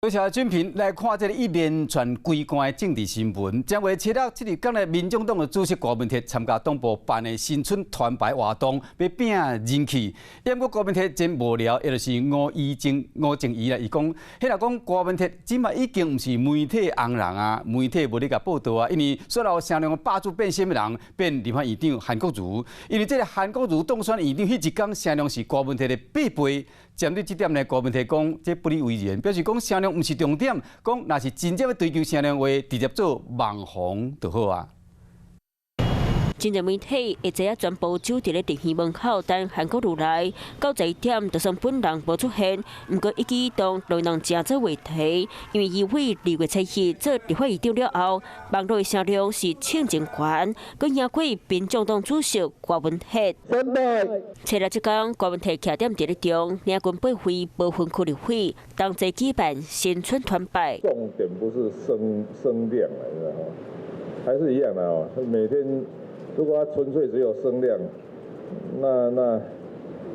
多謝俊平。來看這个一連串規關的政治新聞。正月七日，這日講咧，民眾黨的主席柯文哲參加黨部辦的新春團拜活動，欲拚人氣。毋過柯文哲真無聊，也就是吳怡靜、吳靜怡啦。伊講，彼若講柯文哲這馬已經毋是媒體紅人啊，媒體無咧共報道啊，因為選後聲量的霸主變啥物人？變立法院長韓國瑜，因為這个韓國瑜當選院長彼一工聲量是柯文哲的8倍。針對這點呢，柯文哲講這不以為然，表示講聲量毋是重點，講若是真正欲追求聲量話，直接做網紅就好啊。真濟媒體會知影全部守佇咧電視門口等韓國瑜來，到11點就算本人無出現，毋過一舉一動都能成做話題。因為伊為2月7日做立法院長了後，網路的聲量是衝真懸，閣贏過民眾黨主席柯文哲。七日這工，柯文哲徛踮佇咧中，領軍8位無分區立委，同齊舉辦新春團拜。重點不是聲量，還是一樣的哦，每天。如果他純粹只有聲量，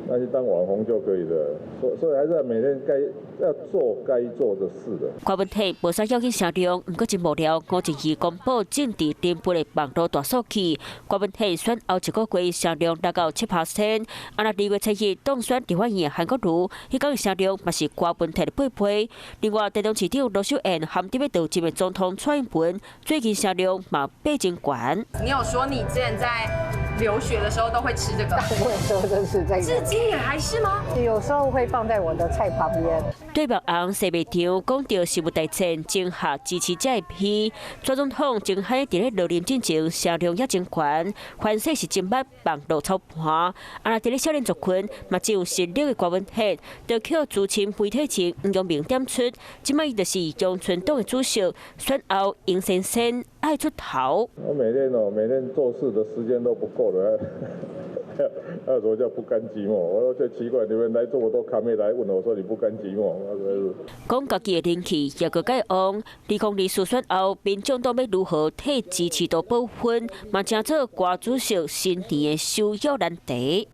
那就當網紅就可以了。所以還是要每天該要做該做的事的。柯文哲無啥要緊聲量，毋過真無聊。吳靜怡公布政治連播的網路大數據，柯文哲選後一個月聲量達到7%。啊，若2月7日當選立法院韓國瑜，彼工的聲量嘛是柯文哲的8倍。另外，台中市長盧秀燕含佇欲到任的總統蔡英文，最近聲量嘛爬真懸。你有說你之前在留學的時候都會吃這個？大部分時候都是這個。至今也還是嗎？有時候會放在我的菜旁邊。對目紅西賣場講著食物大戰，增下支持者的批。蔡總統真海佇咧落任進前聲量也真懸，凡勢是真捌網路操盤。啊，若佇咧少年族群嘛真有實力的柯文哲，就予資深媒體人黃陽明點出，這擺伊就是陽春黨的主席，選後應先生愛出頭。我每天哦，每天做事的時間都不夠了。還有什麼叫不甘寂寞？我都覺得奇怪，你們來這麼多卡妹來問我說你不甘寂寞？講家己的人氣也閣較旺。2024選後，民眾黨欲如何替支持度補分，嘛成做柯主席新年的首要難題。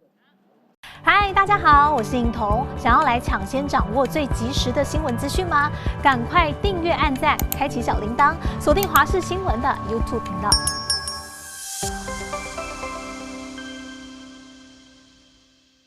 嗨，大家好，我是颖彤。想要來搶先掌握最及時的新聞資訊嗎？趕快訂閱、按讚、開啟小鈴鐺，鎖定華視新聞的 YouTube 頻道。